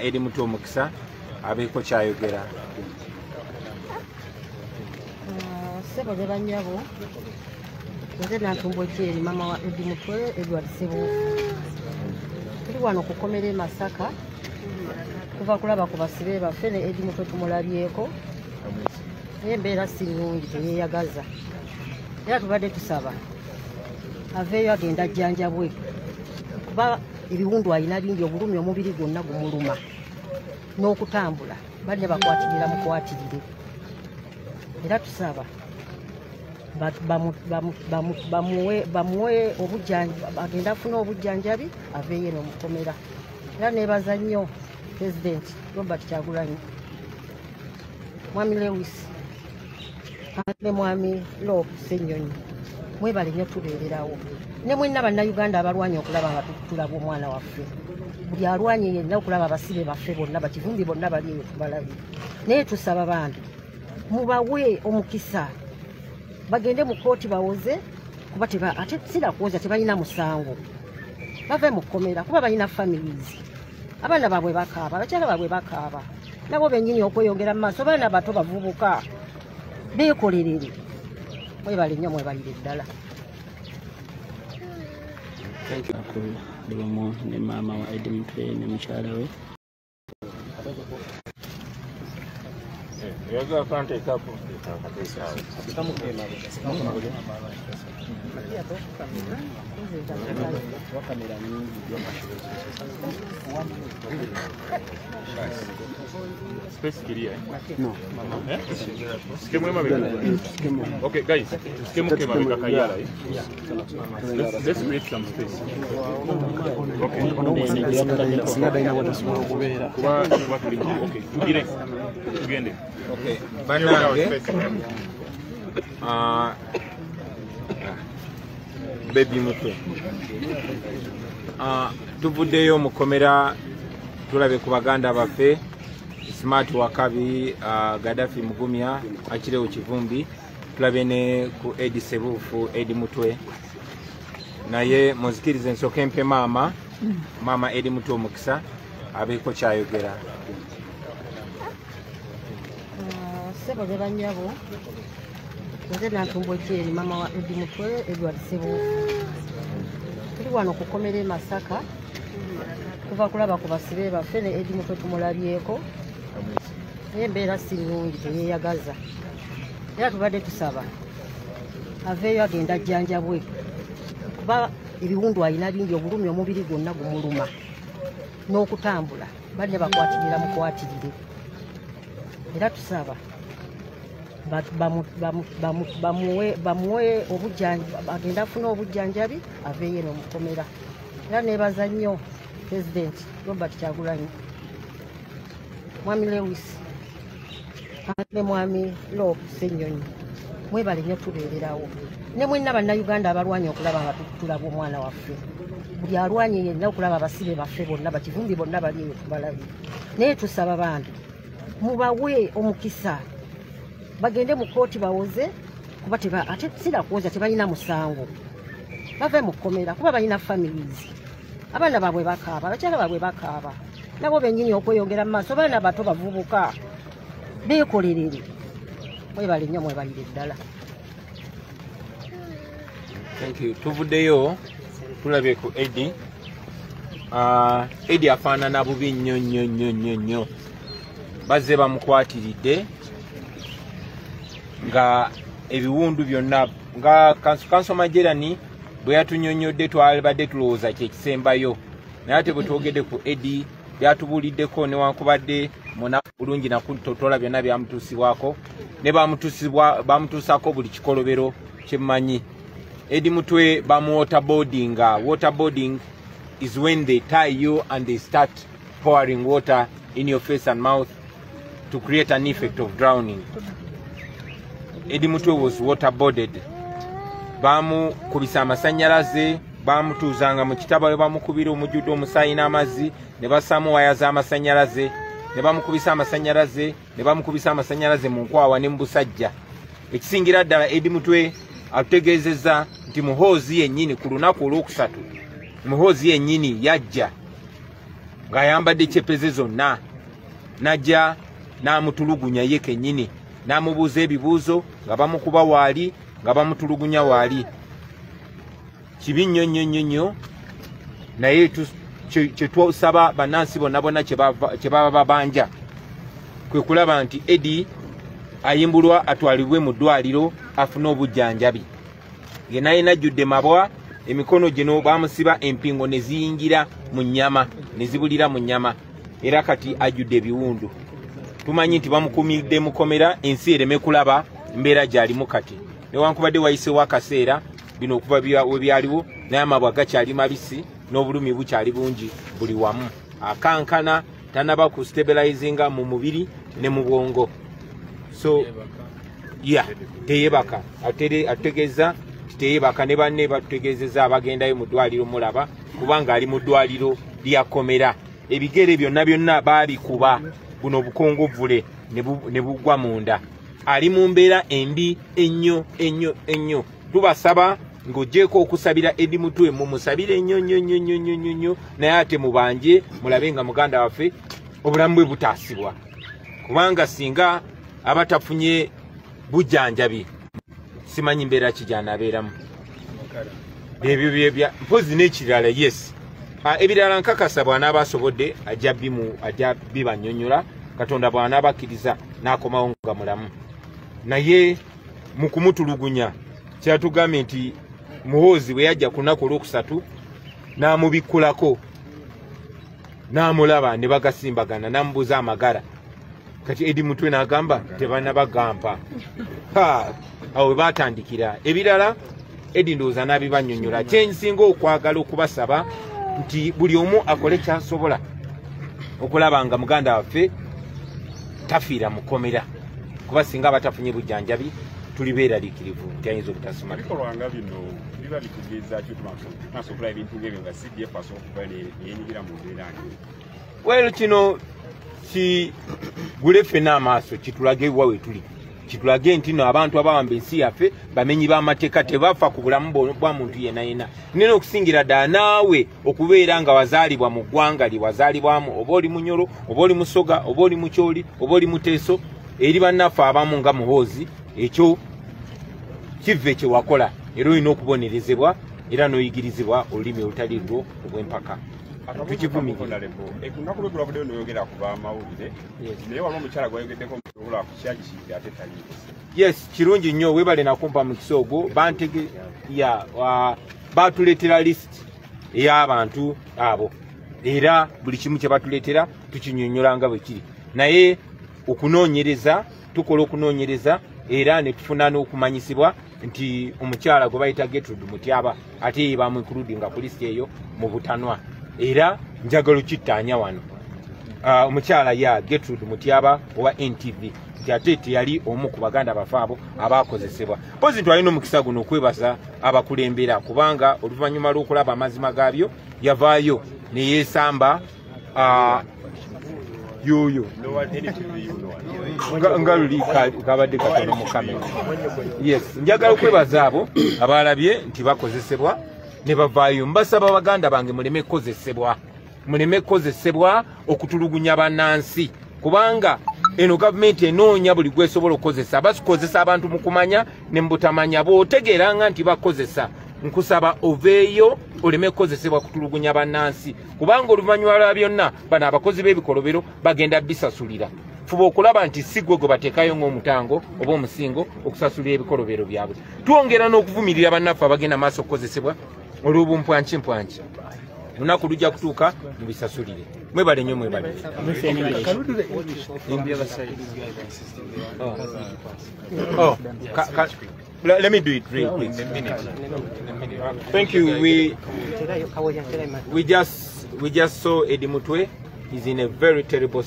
Eddie Mutwe omukisa abeeko kyayogera. Ssebo ne bannyabo, nze Nantumbwe Jeri, mama wa Eddie Mutwe Edward Ssebuufu. Tuli wano ku kkomera e Masaka kuva kulaba ku basibe baffe ne Eddie Mutwe tumulabyeko, naye embeera si nnungi, teyeeyagaza. Era tubadde tusaba aveeyo agenda ajjanjabwe, kuba ebiwundu alina bingi, obulumi omubiri gwonna gumuluma n'okutambula banne bakwatirira mukwatirire. Era tusaba bamuwe obujjanjabi, agenda afune obujjanjabi aveeyo eno mukomera. Era neebaza nnyo Pulezidenti Robert Kyagulanyi, Mwami Lewis ne Mwami Lop Ssenyonyi, mwebale nnyo tubeererawo. Ne mwenna Bannayuganda abalwanye okulaba nga tulaba omwana waffe, buli alwanye yenna okulaba abasibe baffe bonna, bakivumbi bonna bali eyo tubalabye. Naye tusaba bambi mubawe omukisa bagende mu kkooti bawoze, kuba ate sira kuwoza tebalina musango, bave mu kkomera kuba balina families, abaana baabwe bakaaba, abakyala baabwe bakaaba, nabo bennyini okweyongera mu maaso, baana bato bavubuka beekolerere. Mwebale nnyo, mwebalire ddala. Ndi wamu ne maama wa Eddie Mutwe ne mukyala we. Space clear. No. Okay, guys. Let's create some space. Okay. Okay. Okay, bannange, Baby Mutwe, tuvuddeyo mu kkomera tulabe ku baganda baffe Smart Wakabi, Gaddafi Mugumya, Akirewo Kivumbi, tulabe ne ku Eddie Ssebuufu, Eddie Mutwe. Naye muzikirize nsooke mpe maama Eddie Mutwe omukisa abeeko kyayogera. Ssebo ne bannyabo, nze Nantumbwe Jeri, mama wa Eddie Mutwe Edward Ssebuufu. Tuli wano ku kkomera e Masaka kuva kulaba ku basibe baffe ne Eddie Mutwe tumulabyeko, naye embeera si nnungi, teyeeyagaza. Era tubadde tusaba aveeyo agenda ajjanjabwe, kuba ebiwundu alina bingi, obulumi omubiri gwonna gumuluma n'okutambula banne bakwatirira mukwatirire. Era tusaba bamuwe obujjanjabi, agenda afune obujjanjabi aveeyo eno mukomera. Era neebaza nnyo Pulezidenti Robert Kyagulanyi, Mwami Lewis ne Mwami Lop Ssenyonyi, mwebale nnyo tubeererawo. Ne mwenna Bannayuganda abalwanye okulaba nga tulaba omwana waffe, buli alwanye yenna okulaba abasibe baffe bonna, bakivumbi bonna bali eyo tubalabye. Naye tusaba bambi mubawe omukisa bagende mu kkooti bawoze, kuba ate sira kuwoza tebalina musango, bave mu kkomera kuba balina families, abaana baabwe bakaaba, abakyala baabwe bakaaba, nabo bennyini okweyongera mu maaso, baana bato bavubuka beekolerere. Mwebale nnyo, mwebalire ddala. Thank you. Tuvuddeyo tulabye ku Eddie. Eddie afaanana bubi nnyo nnyo nnyo nnyo nnyo. Bazze bamukwatiridde nga ebiwundu byonna, nga Kansoma Jerani bwe yatunyonnyodde twalibadde tulowooza kye kisembayo, naye ate bwe twogedde ku Eddie byatubuuliddeko newankubadde muna bulungi nakutotola byonna byamutuusibwako ne bamutuusaako buli kikolobero kyemmanyi. Eddie Mutwe bamu waterboarding. Waterboarding is when they tie you and they start pouring water in your face and mouth to create an effect of drowning. Eddie Mutwe was waterboarded. Bamukubisa amasannyalaze, bamutuuzanga mu kitaba we bamukubira omujjudde omusaayi n'amazzi, ne bassaamu waya z'amasannyalaze, ne bamukubisa amasannyalaze, ne bamukubisa amasannyalaze mu nkwawa ne mu busajja. Ekisingira ddala Eddie Mutwe atutegeezezza nti Muhoozi yennyini ku lunaku olwokusatu, Muhoozi yennyini yajja ng'ayambadde kyepeze zonna, najja n'amutulugunya ye kennyini, n'amubuuza ebibuuzo nga bamukuba waali, nga bamutulugunya waali. Kibi nnyo nnyo nnyo nnyo, naye kye twasaba bannansi bonna bonna kye baba babanja kwe kulaba nti Eddie ayimbulwa atwalibwe mu ddwaliro afune obujjanjabi. Yenna yenna ajjudde mabwa, emikono gino bamusiba empingo ne ziyingira mu nnyama, ne zibulira mu nnyama, era kati ajjudde ebiwundu. Tumanyi nti bamukumidde mukomera ensi ereme kulaba mbeera gy'alimu kati. Newankubadde wayiseewo akaseera bino okuva we byaliwo, naye amabwa gakyali mabisi n'obulumi bukyali bungi buli wamu. Akankana, tanaba ku stabilizinga mu mubiri ne mu bwongo. So yeah, teyebaka, ategeeza teyebaka, ne banne batutegeezezza abagendayo mu ddwaliro mulaba, kubanga ali mu ddwaliro lya kkomera. Ebigere byonna byonna baabikuba, buno obukongovvule ne bugwa munda. Ali mu mbeera embi ennyo ennyo ennyo. Tubasaba ng'ogyeko okusabira Eddie Mutwe, mumusabire nnyo nnyo nnyo nnyo nnyo nnyo nnyo, naye ate mubanje mulabe nga muganda waffe obulamu bwe butaasibwa, kubanga singa aba tafunye bujjanjabi simanyi mbeera ki gy'anaabeeramu. Ebyo byebya mpozi n'ekirala. Yes, ebirala nkakasa bw'anaaba asobodde ajja bibannyonnyola, Katonda bw'anaaba akkiriza n'akomawo nga mulamu. Naye mu kumutulugunya kyatugambye nti Muhoozi bwe yajja ku lunaku olwokusatu n'amubikkulako n'amulaba ne bagasimbagana n'amubuuza amagara. Kati Eddie Mutwe n'agamba tebannabagampa. Awo we baatandikira. Ebirala Eddie ndowooza n'abibannyonnyola. Kye nsinga okwagala okubasaba nti buli omu akole ky'asobola okulaba nga muganda waffe tafiira mu kkomera, kuba singa abatafunye bujjanjabi tuli beeraliikirivu nti ayinza obutasoma. Ebikolwa nga bino biba bitegeeza ki tumaaso okulaba ebintu ng'ebyo nga CDF asobola okuva neyenyigira mu mbeera ng'eyo? Well, kino kigule ffenna amaaso, kitulage wa we tuli, kitulage nti no abantu abawamba ensi yaffe bamenyi b'amateeka, tebafa ku bulamu bwa muntu yenna yenna. Nina okusingira ddala naawe okubeera nga wazaalibwa mu ggwanga lye wazaalibwamu, oba oli Munyoro, oba oli Musoga, oba oli Mukyoli, oba oli Muteeso, eri bannaffe abamu nga Muhoozi, ekyo kive kye wakola era olina okubonerezebwa era n'oyigirizibwa olulimi olutali lwo obw'empaka. Tukivumirira. Olunaku lweggulo wavuddeyo n'oyogera ku bamawulire, naye waliwo omukyala gwayogeddeko obula ku kyagisiidde ate taliiwo. Yes, kirungi nnyo, weebale nakumpa mukisa ogwo. Batuleetera list ey'abantu abo, era buli kimu kye batuleetera tukinyonnyola nga bwe kiri, naye okunoonyereza tukola okunoonyereza era ne tufuna n'okumanyisibwa nti omukyala gwe bayita Gertrude Mutyaba ate ye bamuinkludinga ku list eyo mu butanwa, era njagala okittaanya wano. Omukyala ya Gertrude Mutyaba owa NTV nti ate teyali omu ku baganda bafe abo abakozesebwa. Mpozi twalina omukisa guno okwebaza abakulembera, kubanga oluvannyuma lw'okulaba amazima gaabyo yavaayo ne yeesamba yoyo nga luli kabadde katono mu kamera. Yes, njagala okwebaza abo abalabye nti bakozesebwa ne bavaayo. Mbasaba baganda bange muleme kukozesebwa, muleme kukozesebwa okutulugunya bannansi, kubanga eno gavumenti enoonya buli gwesobola okukozesa. Bakozesa abantu mu kumanya ne mu butamanya. Bw'otegeeranga nti bakozesa, nkusaba oveeyo oleme kukozesebwa kutulugunya bannansi, kubanga oluvannyuma lwa byonna bano abakozi b'ebikolobero bagenda bisasulira. Fuba okulaba nti si gwe gwe bateekayo ng'omutango oba omusingo okusasulira ebikolobero byabwe. Twongera n'okuvumirira bannaffe abagenda maaso okukozesebwa olw'obumpwankimpwanki. Lunaku lujja kutuuka mubisasulire. Mwebale nnyo, mwebale. Oh, let me do it real quick. Thank you. We just saw Eddie Mutwe. He's in a very terrible